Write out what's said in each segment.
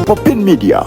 Popin Media.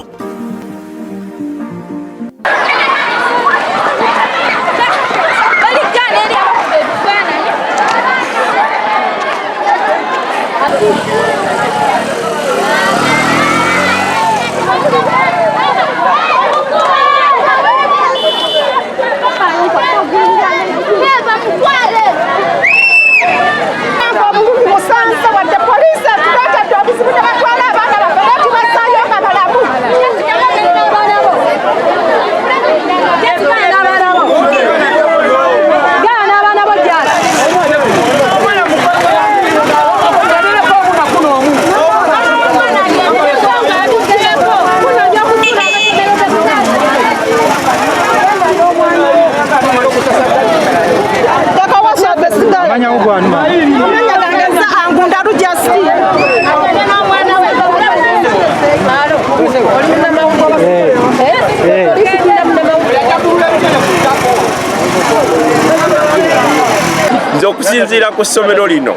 Nze okusinziira ku ssomero lino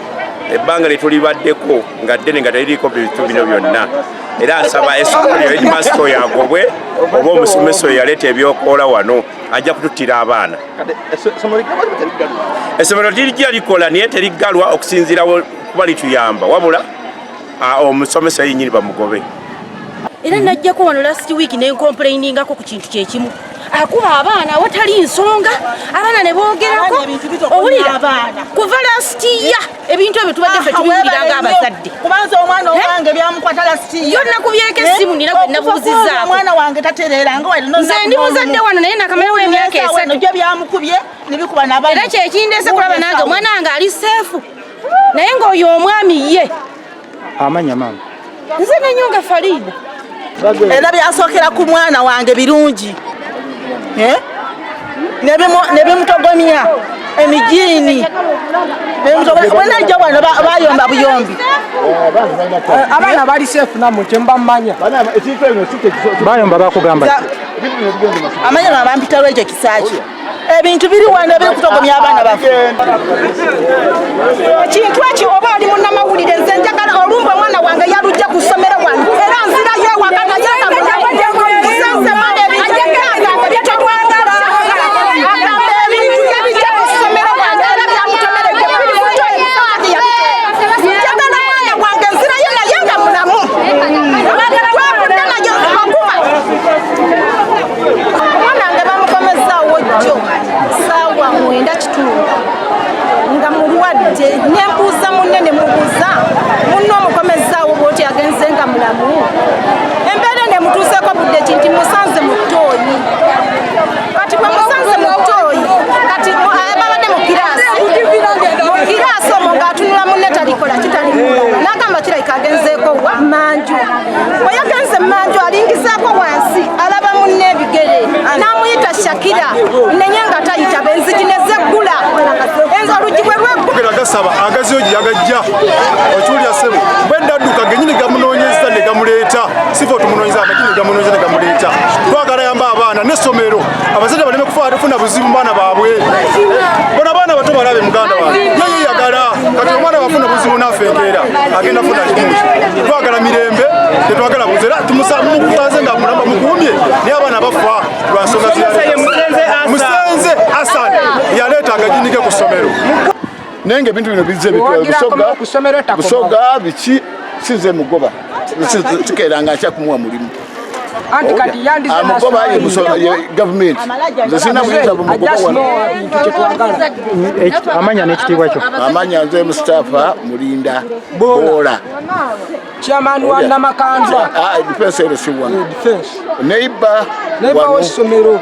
ebbanga lye tulibaddeko nga ddene nga teririiko bintu bino byonna, era nsaba esukulu headmaster oyo agobwe oba omusomesa oyo yaleeta ebyokoola wano ajja kututtira abaana. Essomero lirijja likola naye teriggalwa okusinziira kuba lituyamba, wabula omusomesa yennyini bamugobe. Era najjako wano last week ne nkomplainingako ku kintu kyekimu, akuba abaana awatali nsonga, abaana ne boogerako. Owulira kuva last year ebintu ebyo tubadde ffe tubiwulira nga abazadde. Kubanza omwana owange byamukwata last year. Yo nakubyeko essimu nina gwe nabuuzizzaako. Omwana wange tatereera nga wali nze ndi muzadde wano naye nakamalawo emyaka 3. Gyo byamukubye ne bikuba n'abaana. Era kyekindese kulaba nange omwana wange ali seefu naye ng'oyo omwami ye amanya maama nze nenyonga Farida. Era byasookera ku mwana wange birungi ne bimutogomya emijiini wenajja wano bayomba buyombi. Abaana bali seefu namwe kyemba mmanya. Bayomba bakugamba amanya nga bampita lwekyo kisaaki. Ebintu biri wano biri kutogomya abaana baffe. Ekintu ekyo oba oli munnamawulire, nze njagala olumba omwana wange yalujja ku ssomero wano era nzirayo ewaka naye nga musensemala ebintu byetetwagala agamba ebintu yabijja ku ssomero wano era byamutomeredde biri muto emisaaji. Njagala mwana wange nzirayo naye nga mulamu. Twavudde naye akuba omwana wange bamukomezaawo jjo saawa 9:15 nga mulwadde, nembuuza munne ne mubuuza munne omukomezaawo bwoti agenze nga mulamu. Embeera nemutuuseeko budde ki nti musanze mu ttooyi. Kati bwe musanze mu ttooyi kati babadde mu kiraasi omwo ng'atunula munne talikola kitalimulaba n'agamba kirabika agenzeeko wa manju. Bwe yagenze manju alingizaako wansi alaba munne ebigere n'amuyita Shakira nenye nga tayita benzigi ne zeggula oluggi bwe lweggula. Gasaba agaziyo gye yagajja okiwulira ssebo bwe ndadduka genyini gamunoonyeza ne gamuleeta sifo tumunoonyeza amagini gamunoonyeza ne gamuleeta. Twagala yamba abaana n'essomero abazadde baleme kufuna buzibu mu baana baabwe. Bona abaana bato balabe muganda wange ye yeyagala kati omwana bafuna buzibu naffe enkeera agenda funa kimu. Twagala mirembe tetwagala buzibu era tumusaze nga mulamba mukuumye naye abaana bafa lwa nsonga Musenze Hassan yaleeta agagini ge ku ssomero. Naye nga ebintu bino bizze bitwala Busoga biki sinze mugoba sikeeranga nkya kumuwa mulimu. Anti kati yandize amugoba ye gavumenti nze sirina buyinza bumugoba wano. Amanya n'ekitiibwa kyo. Amanya nze Mustafa Mulinda Boola, chairman wa Namakandwa. Defense ero si wano. Neighbor w'essomero.